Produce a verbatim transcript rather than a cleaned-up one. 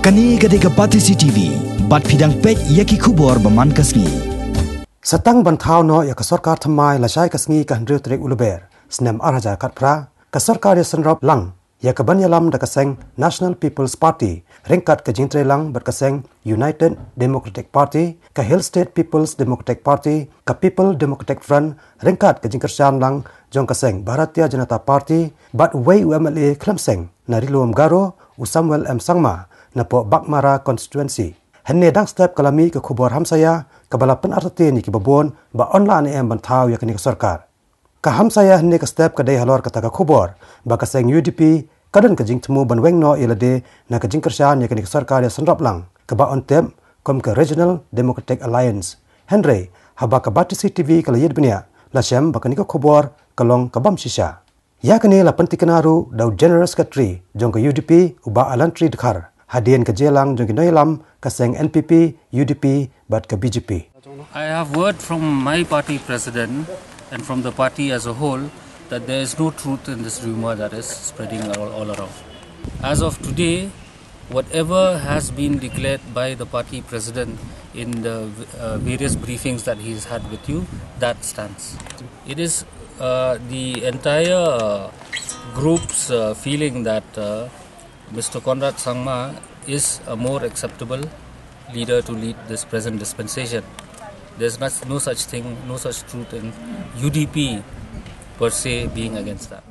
Kane ka dei ka Batesi T V, bad phi dang peit ïa ki khubor ba man ka sngi. Sa tang ban thaw noh ïa ka sorkar thymmai lashai ka sngi ka hynriew tarik u Lber, snem ar hajar khatphra, ka sorkar ïasynrop lang ïa ka ban ïalam da ka seng National People's Party ryngkat ka jingtreilang bad ka seng United Democratic Party, ka Hill State People's Democratic Party, ka People Democratic Front ryngkat ka jingkyrshan lang jong ka seng Bharatiya Janata Party, bad wei u M L A khlem seng na Ri Lum Garo, u Samuel M Sangma, napoh Baghmara constituency. Hynne dang step ka la mih ka khubor hamsaïa kaba la pynartatien ïa kiba bun ba yn lah ne em ban thaw ïa kane ka sorkar. Ka hamsaïa hynne ka step ka dei halor kata ka khubor ba ka seng U D P ka don ka jingthmu ban weng noh ïa lade na ka jingkyrshan ïa kane ka sorkar ïasynrop lang, kaba yn tip kum ka Regional Democratic Alliance. Hynrei haba ka Batesi T V ka la ïohi bniah, la shem ba kane ka khubor ka long ka bym shisha. Ïa kane la pyntikna ruh da u General Secretary jong ka U D P, u Bah Alantri Dkhar, hadien ka jia lang jong ki nongïalam ka seng N P P, U D P bad ka B J P. I have word from my party president and from the party as a whole that there is no truth in this rumor that is spreading all, all around. As of today, whatever has been declared by the party president in the uh, various briefings that he's had with you, that stands. It is uh, the entire uh, group's uh, feeling that uh, Mister Conrad Sangma is a more acceptable leader to lead this present dispensation. There's not, no such thing, no such truth in U D P per se being against that.